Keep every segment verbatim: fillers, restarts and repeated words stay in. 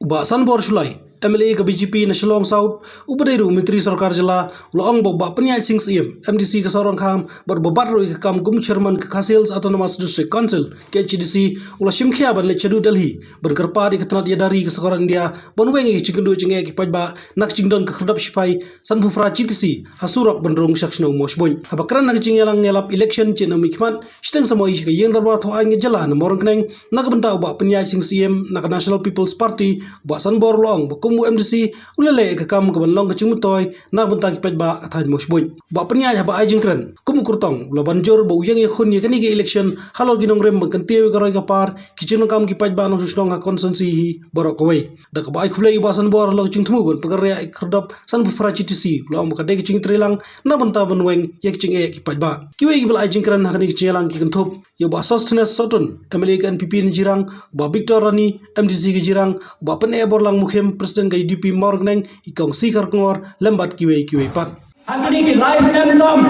Bah Sanbor Shullai, M L A ka B J P na Shillong South, uba dei ruh u Myntri Sorkar Jylla, u la ong ba u Bah Pynïaid Sing Syiem, M D C ka Sohryngkham, bad uba bat ruh ïa ka kam kum u Chairman ka Khasi Hills Autonomous District Council, K H A D C, u la shim khia ban leit sha New Delhi ban kyrpad ïa ka tnat ïada ri ka sorkar India ban weng ïa ki jingkynduh jingeh ki paidbah na ka jingdon ka khyrdop shipai sanphew phra G T C ha surok ban rung sha ka shnong Mawshbuit. Haba kren ha ka jingïalang ïalap election jong u mihkhmat shiteng samoi sha ka ïing dorbar thaw aiñ ka jylla na Mawryngkneng, na ka bynta u Bah Pynïaid Sing Syiem na ka National People's Party, u Bah Sanbor u la ong ba kum u M D C u la leh ïa ka kam kaban long ka jingmyntoi na ka bynta ki paidbah ka thaiñ Mawshbuit. U Bah Pynïaid haba ai jingkren kum u kyrtong u la ban jur ba u ïeng ïakhun ïa kane ka election halor ki nongrim ban kyntiew ïa ka roi ka par ki jingdonkam ki paidbah nongshong shnong ha constituency hi baroh kawei. Da kaba ai khublei u Bah Sanbor halor ka jingthmu ban pynkhreh ïa ka khyrdop sanphew phra G T C, u la ong ba ka dei ka jingtreilang na ka bynta ban weng ïa ka jingeh ki paidbah. Kiwei kiba la ai jingkren ha kane ka jingïalang ki kynthup ïa u Bah Sosthenes Sohtun, M L A ka N P P na Jirang, u Bah Victor Rani, M D C ka Jirang, u Bah Pynehborlang Mukhim, President ka U D P Mawryngkneng, i Kong C Kharkongor, lem bad kiwei kiwei pat. Ha kine ki lai snem tam,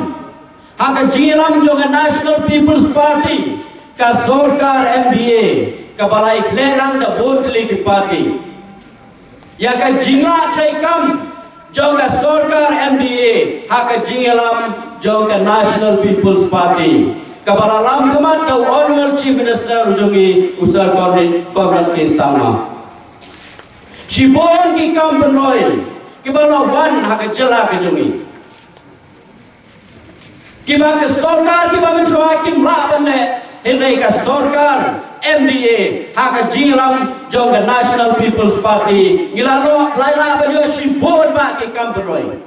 ha ka jingïalam jong ka National People's Party, ka sorkar M D A, kaba la ïakhleh lang da bun tylli ki party. Ïa ka jingïatrei kam jong ka sorkar M D A ha ka jingïalam jong ka National People's Party, kaba la lam khmat da u Honorable Chief Minister jong ngi, u Sir Conrad, Conrad K Sangma. Shibun ki kam pynroi kiba la wan ha ka jylla ka jong ngi, kiba ka sorkar kiba mynshuwa kim lah ban leh, hynrei ka sorkar M D A ha ka jingïalam jong ka National People's Party ngi la lah, la lah ban ïoh shibun bah ki kam pynroi.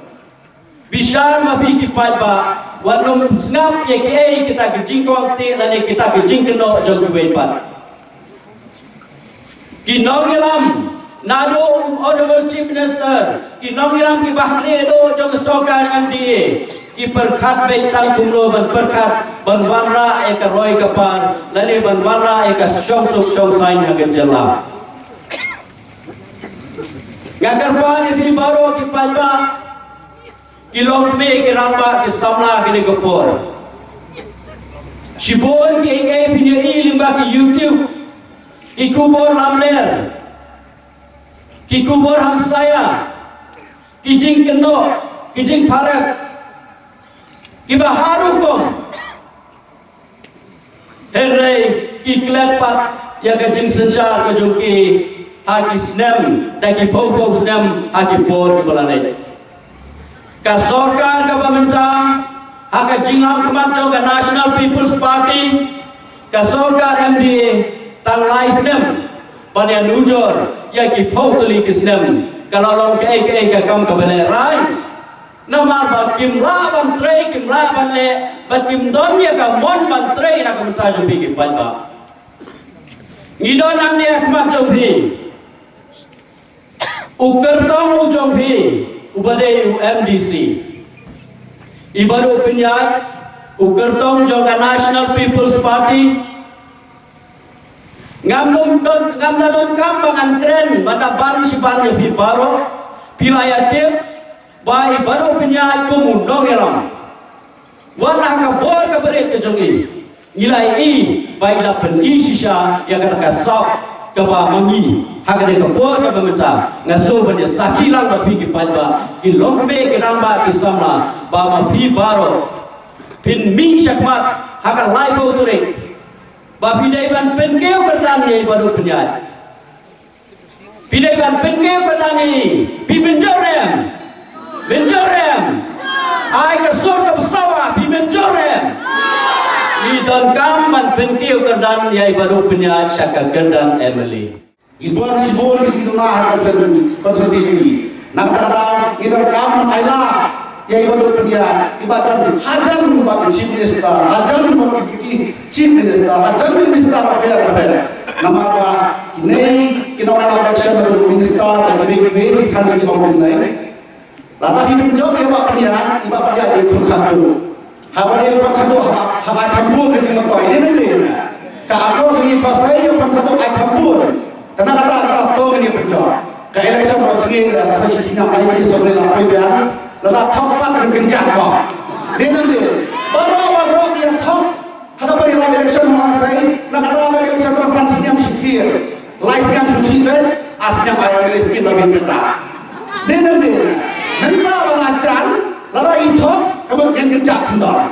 Bishar ma phi ki paidbah, wat nym sngap ïa kiei kita ki jingkwah te lane kita ki jingkynnoh jong kiwei pat. Ki nongïalam naduh u Honorable Chief Minister, ki nongïalam kiba ha khlieh duh jong ka sorkar M D A, ki pyrkhat beit tang kumno ban pyrkhat ban wanrah ïa ka roi ka par lane ban wanrah ïa ka shongsuk shongsaiñ ha ka jylla. Nga kyrpad ïa phi baroh ki paidbah, ki longkmie ki rangbah ki samla kine ki por. Shibun kiei kiei phin ïohi lyngba ki YouTube, ki khubor lamler, ki khubor hamsaïa, ki jingkynnoh, ki jingpharep, kiba har rukom. Hynrei ki klet pat ïa ka jingsynshar ka jong ki ha ki snem, da ki phew phew snem ha ki por kiba la leit. Ka sorkar kaba mynta ha ka jingïalam khmat jong ka National People's Party, ka sorkar M D A, tang lai snem ban ïanujor ïa ki phew tylli ki snem ka la long kaei kaei ka kam kaba lehraiñ. Namar ba kim lah ban trei, kim lah ban leh, bad kim don ïa ka mon ban trei na ka bynta jong phi ki paidbah. Ngi don hangne ha khmat jong phi u kyrtong u jong phi uba dei u M D C, i Bah Duh Pynïaid, u kyrtong jong ka National People's Party. Ngam don, don, ngam da donkam ba ngan kren ban da ban shi ban ïa phi baroh. Phi la ïa tip ba i Bah Duh Pynïaid kum u nongïalam, wat la ha ka bor ka barit ka jong i, ngi la ïohi ba i la pyni shisha ïa kata ka sap kaba ma ngi ha kane ka por kaba mynta. Nga sngewbha ban ïa sakhi lang bad phi ki paidbah, ki longkmie ki rangbah ki samla, ba ma phi baroh phin mih shakhmat ha ka laiphew tarik, ba phi dei ban pynkiew kyrdan ïa i Bah Duh Pynïaid. Phi dei ban pynkiew kyrdan ïa i. Phi mynjur em? Mynjur em? Ai ka sur kaba sawa, phi mynjur em? Ngi donkam ban pynkiew kyrdan ïa i Bah Duh Pynïaid sha ka kyrdan M L A. Ngi bun shibun ki duna ha ka constituency. Na kata ka daw ngi donkam ban ai lad ïa i Bah Duh Pynïaid, iba don hajan bad u Chief Minister, hajan bad u Deputy Chief Minister, hajan bad Minister bapher bapher. Namar ba kine ki nongialam election bad u Minister bad kiwei kiwei ki than ki ong kumne. Lada phi pynjop ïa i Bah Pynïaid, i Bah Pynïaid dei u khun khatduh. Haba dei u khun khatduh, haba, haba ai kham bun ka jingmyntoi, dei ne em dei? Ka akor ngi pynshai ïa u khun khatduh ai kham bun. Te na kata kata to ngin ïa pynjop. Ka election ba jngi la ka sa shi snem ai bri so bri la poi biang. La la thok pat kan kynjat ba. Dei ne em dei? Baroh baroh ïa thok. Ha kaba ïalam election ma phi, na kata ba election ba san snem shisien. Lai snem shisien, ar snem ai Dei ne em dei? Mynta ba la jan, lada i thok, ka mut ngan kynjat sendong.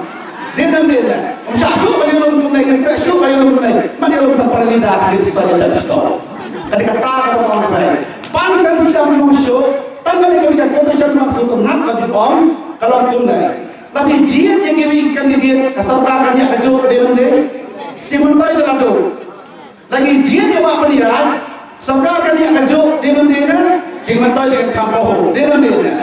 Dei ne em dei? Ym shah shuh ban ïalum kumne, ngan treh shuh ban ïalum kumne. Ban ïalum tang para leader, tang ki sa ïa dep shuh. Ka dei kata kaba ong phi. Pan kan sdang mong shuh, tang kane ka quotation mark shuh, tang nat ba ju ong, ka long kumne. Lada phi jied ïa kiwei ki candidate, ka sorkar kan ïa kajuh, dei ne em dei? Jingmyntoi da la duh. Lada ngi jied ïa Bah Pynïaid, sorkar kan ïa kajuh, dei ne em dei? Jingmyntoi da kan kham pahuh, dei ne em dei?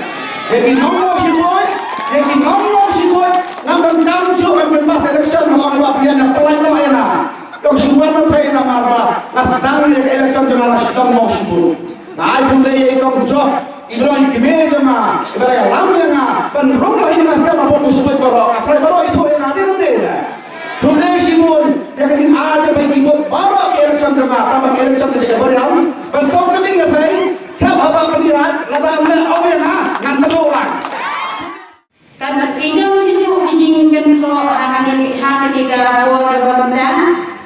Ïa ki nongmong shibun, ïa ki nongmong shibun, ngam donkam shuh ban pynpass election, nga ong Bah Pynïaid, nga pynlait noh ïa nga. Kong shu wan ma phi namar ba nga sdang ïa ka election jong nga na shnong Mawshibun. Nga ai khublei ïa i kong Job, i ba long i kmie jong nga, i ba la ïalam ïa nga, ban rung ma ïa nga step ha bor Mawshibun baroh, nga trai baroh ithuh ïa nga, dei ne em dei? Khublei shibun ïa ka jingaiñ jong phi ki vote baroh ki election jong nga, tang ba ki election ka jong ka barim, ban sngewthuh ïa phi, thep ha Bah Pynïaid, lada ym leh ong ïa nga, ngan tyrwa lang. Ka dei ka jingkynthoh ha kane, ha kane ka por kaba mynta,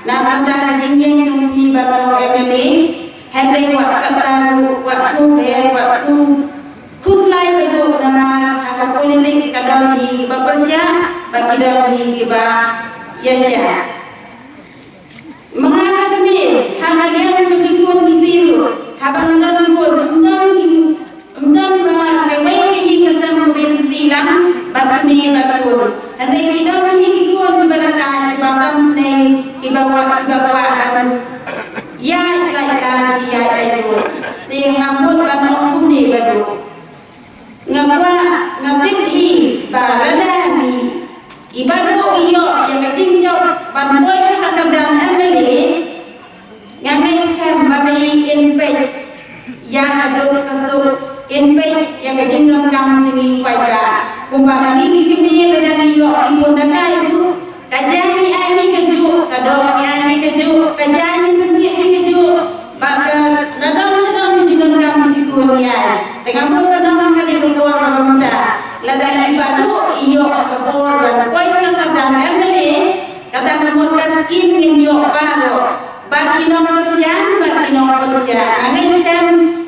na ka bynta ka jingïeng jong phi ban long M L A, hynrei wat kata ruh, wat sngewbha, wat sngewkhuslai ba dei namar ha ka politics ka don hi kiba pyrshah, bad ki don hi kiba ïaishah. Ma nga ka kmie, ha ka liang jong ki khun ki briew, haba nga don khun, ym don ki, ym don ba kawei ka ïing ka sem ka ri ti lang, bad kmie bad khun. Hynrei ki don hi ki khun kiba rangkai, kiba kam sneng, kiba wad, kiba kwah ban ïaid lait lad, ïaid lait dur. Te nga mut ban ong kumne ba dei. Nga kwah, nga tip hi ba lada ngi, i ba dei i ïoh ïa ka jingjop ban poi ha ka kyrdan M L A, nga ngeit skhem ba ngi in peit ïa ka duk ka suk, in peit ïa ka jingdonkam jong ngi paidbah. Kumba ma ngi ki kmie lada ngi ïoh ki pun dakai ruh, ka ja ngi ai hi kajuh, ka doh ngi ai hi kajuh, ka ja ngi pynkit hi kajuh. Bad ka na dong sha dong ngi donkam ki khun ngi ai. Te nga mut ka dong ha kane ka por kaba mynta, lada i ba dei i ïoh ka por ban poi ha ka kyrdan M L A, kata ka mut ka skim ngin ïoh baroh. Bad ki nongkyrshan, bad ki nongkyrshan. Nga ngeit skhem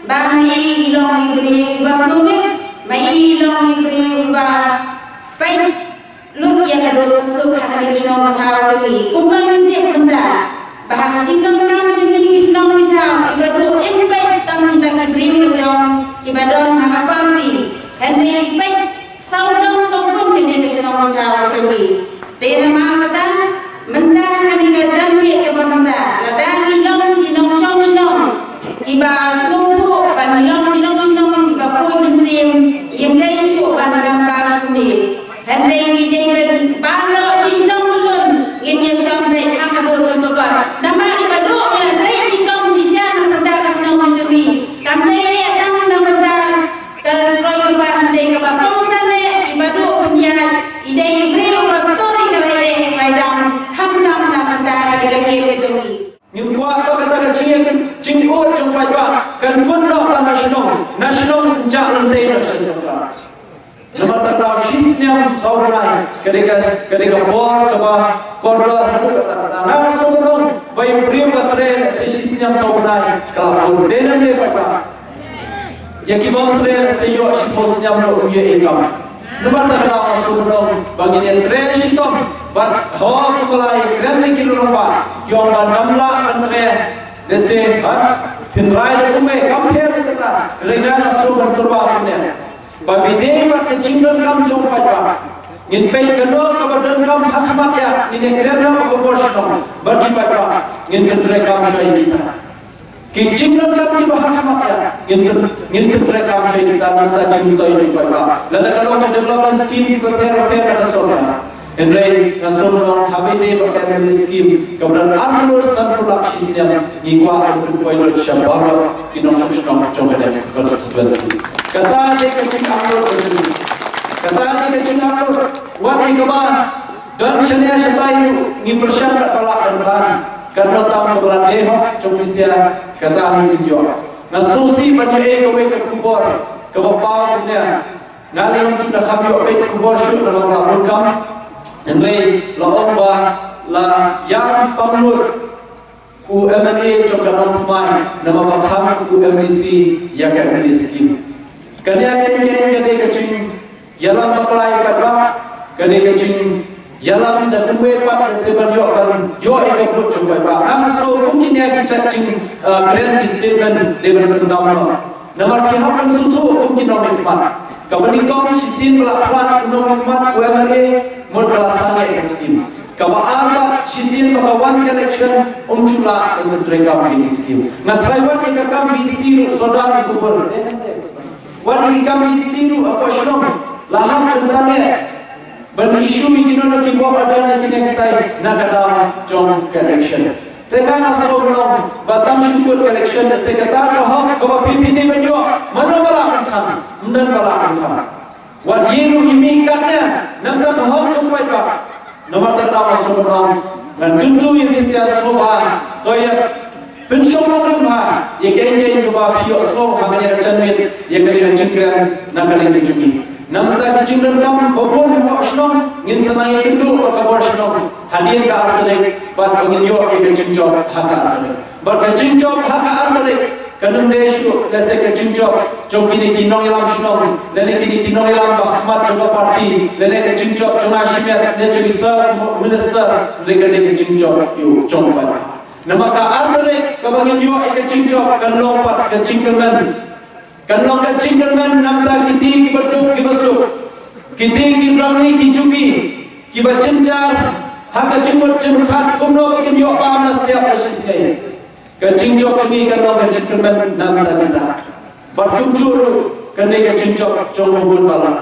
ba ma i i long i briew iba sngewrit, ma i i long i briew iba peit lut ïa ka duk ka suk ha kane ka shnong ka thaw jong ngi. Kumba ngin tip mynta ba ha ka jingdonkam jong ngi ki shnong ki thaw, i ba dei im peit tang kita ki briew la jong kiba don ha ka party, hynrei i peit sawdong sawdong kane ka shnong ka thaw jong ngi. Te namar kata mynta ha kane ka janmiet kaba mynta, lada ngi long ki nongshong shnong kiba sngewthuh ba ngi long ki nongshong shnong kiba poi mynsiem, ngim dei shuh ban gambar shuh ne. Hynrei ngi dei ban baroh shi shnong lun ngin ïa shong beit ha ka dur jong ka kot. Namar i ba dei ïa trei shi shnong shisha na ka bynta ka shnong ka jong ngi. Kam dei ïa tang na ka bynta ka roi ka par, hynrei kaba kongsan eh i ba dei pynïaid, i dei i briew ba tur ïa ka rai eh rai dang, khamtam na ka bynta ka dei ka kyiad ka jong ngi. Ngim kwah ba kata ka jingïeit, jingïeit jong paidbah kan kut noh tang ha shnong, na shnong, ym jah lynti noh sha sorkar. Namar kata shi snem saw bnai ka dei ka, ka dei ka por kaba kordor haduh katta katta. Nga sngewbha ban ong ba ïa u briew ba trei lehse shi snem saw bnai ka la bun. Dei ne em dei paidbah? Ïa ki bym trei lehse ïoh shiphew snem ruh ym ïoh ïa kam. Namar kata ka daw nga sngewbha ban ong ba ngin ïa trei shitom bad ho kumba la ïakren na ki rangbah, ki ong ba ngam lah ban trei lehse, ha, phin rai da kumne, kam pher ïa kata. Hynrei nga sngewbha ban tyrwa kumne ba phi dei bad ka jingdonkam jong paidbah. Ngin peit kano kaba donkam ha khmat ïa, ngin ïakren ha ka bor shnong bad ki paidbah, ngin pyntreikam shuwa ïa kita. Ki jingdonkam kiba ha khmat ïa, ngin pyn, ngin pyntreikam shuwa ïa kita na ka bynta jingmyntoi jong paidbah. Lada ka long ka development scheme kiba pher bapher na ka sorkar. Hynrei nga sngewbha ban ong ha kaba ïadei bad ka M L A scheme kaba don ar klur sanphew lak shi snem, ngi kwah ban pynpoi lut sha baroh ki nongshong shnong jong kane ka constituency. Kata dei ka jingangnud ka jong ngi. Kata dei ka jingangnud. Wat ïa kaba don shane shatai ruh ngi pyrshang katba lah katba lah. Katno tam kaba lah dei hok jong phi sha kata hi ngin ïoh. Nga sngewsih ban ïohi kawei ka khubor kaba paw kumne. Nga la ïoh, nga la kham ïoh peit khubor shuh na la bun kam. Hynrei la ong ba la ïam pangnud U MLA jong ka Nongthymmai namar ba khang u MDC ïa ka MLA scheme. Kane ka dei ka jingïalam bakla ïa ka, ka dei ka jingïalam da kumwei pat da se ban ïoh ban ïoh ïa ka vote jong paidbah. Nga sngew kum kine ki jait jing, uh, kren ki statement dei ban kyndam noh. Namar ki hap ban sngewthuh kum ki nongmihkhmat. Kaba nyngkong shisien ba la khlad u nongmihkhmat u MLA mut ka la sangeh ka skim. Kaba ar pat shisien ba ka wan ka election um ju lah ban treikam ïa ki skim. Nga tharai wat ïa ka kam VEC ruh sordar ki khubor. Wat ïa ka kam VEC ruh hapoh shnong la hap ban sangeh. Ban issue ïa kino kino ki bok adan ïa kine kitai na ka daw jong ka election. Te nga sngew ba tang shu kut ka election, te kata ka hok kaba phi phi dei ban ïoh, mano ba lah ban khang, ym don ba lah ban khang. Wat ïa ruh ïa mih katne, namar ka hok jong paidbah. Namar kata nga sngew ngan kyntu ïa phi sha sngewbha, to ïa pynshong nongrim bha ïa keiñ keiñ kaba phi ïohsngew ha kane ka janmiet ïa kane ka jingkren na ka liang ka jong ngi. Namar ka jingdonkam ba bun hapoh shnong, ngin sa nang ïakynduh bad ka bor shnong hadien ka ar tarik bad ba ngin ïoh ïa ka jingjop ha ka ar tarik. Bad ka jingjop ha ka ar tarik kan ym dei shuh lehse ka jingjop jong kine ki nongïalam shnong lane kine ki nongïalam ba khmat jong ka party lane ka jingjop jong nga shimet ne jong i sir minister, hynrei ka dei ka jingjop ïa u jong paidbah. Namar ka ar tarik kaba ngin ïoh ïa ka jingjop kan long pat ka jingkyrmen. Kan long ka jingkyrmen namar kiti kiba duk kiba suk, kiti ki rangli ki juki kiba jynjar ha ka jingmut jingpyrkhat kumno ba kin ïoh bam na step na shisnei. Ka jingjop jong ngi kan long ka jingkyrmen namar kita. Bad kumjuh ruh kane ka jingjop jong u bun balang.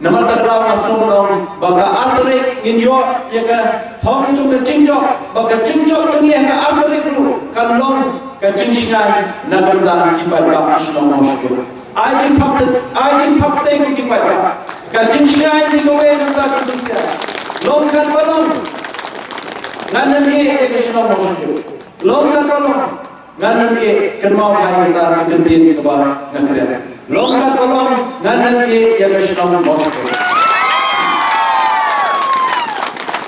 Namar kata nga sngew ba ka ar tarik ngin ïoh ïa ka thong jong ka jingjop, ba ka jingjop jong ngi ha ka ar tarik ruh kan long ka jingshngaiñ na ka bynta ki paidbah shnong Mawshynrut. Ai jingthap, ai jingthap teng ki paidbah. Ka jingshngaiñ ni kawei na ka bynta ki paidbah. Long katba long, ngan ym ïeh ïa ka shnong Mawshynrut. Long katba long, ngan ym ïeh, kynmaw bha ïa ka ktien kaba nga kren. Long katba long, ngan ym ïeh ïa ka shnong Mawshynrut.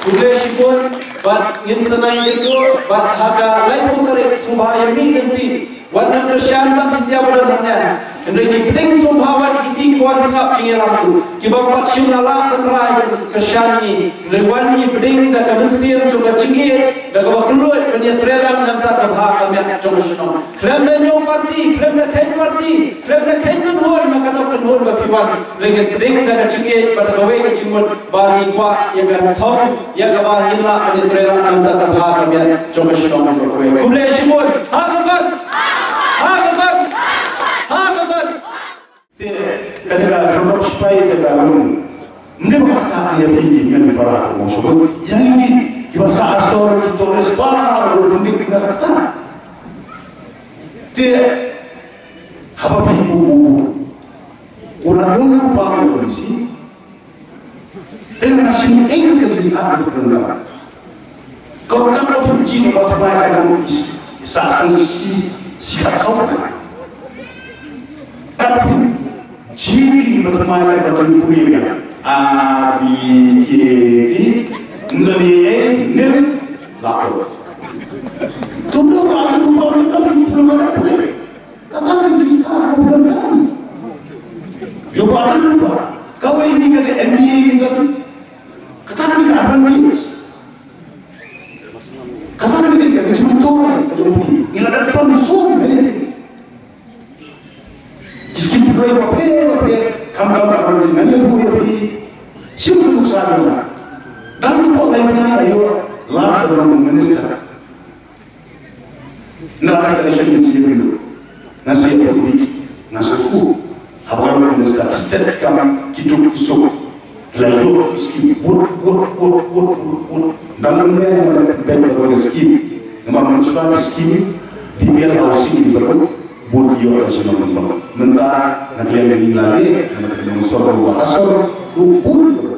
Khublei shibun, bad ngin sa nang ïakynduh bad ha ka laiphew tarik sngewbha ïa mih lynti. Wat nang kyrshan tang phi sha ba don hangne. Hynrei ngi pdeng sngewbha wat ïa kiti kiba wan sngap jingïalam ruh, kiba pat shim la lah tynrai kyrshan ngi. Hynrei wan ngi pdeng da ka mynsiem jong ka jingïeit, da kaba kylluid ban ïatreilang na ka bynta ka bha ka miat jong ka shnong. Khlem da ñiew party, khlem da kheiñ party, khlem da kheiñ kynhun na ka dok kynhun ba phi wan. Hynrei ngi pdeng da ka jingïeit bad da kawei ka jingmut ba ngi kwah ïa ka thong ïa kaba ngin lah ban ïatreilang na ka bynta ka bha ka miat jong ka shnong jong ka. Khublei shibun. Ha ka kat. Ha ka kat. Ha ka kat. Te kata ka rong sipai te ka rong. Ym dei ba kata ïa phi ki ngan para ko mo so. Ïa ngi kiba sah asor ki Torres para ko dum dik na kata. Te haba phi u u u la dong ko ba ko si. Te nga shim ei ka jingstad ka jingstad. Ka ka ka pynjin ba ka bai ka dang is. Sa kan si si ka sa ka. Ka pynjin ba ka bai ka dang puli ya. A B K D. Ndani ei nil lako. Tumdo ba ka pynjin ba ka pynjin. Kata ka jingstad ka bulan kan. Yo ba kan ba. Kawei ni ka N D A ni ka. Kata ka ni ka advantage. Kata ka ni ka jingmut ka jong phi. Ila da pam so many things. Iskin phi ba phe ba phe kam kam ka advantage ngani tu ya phi. Sim tu sa ka. Dan ko lai na yo la ka minister. Na ka election ni sih dulu. Na sih politik. Na satu. Apa kalau minister state kam kiduk kisuk. Lalu skim vote vote vote vote vote vote. Dan ni yang ada bank baru skim. Nama municipal skim B P L housing di baru vote yo ka sima memang. Mentah nak yang ni lagi nak yang sor bahasor tu vote.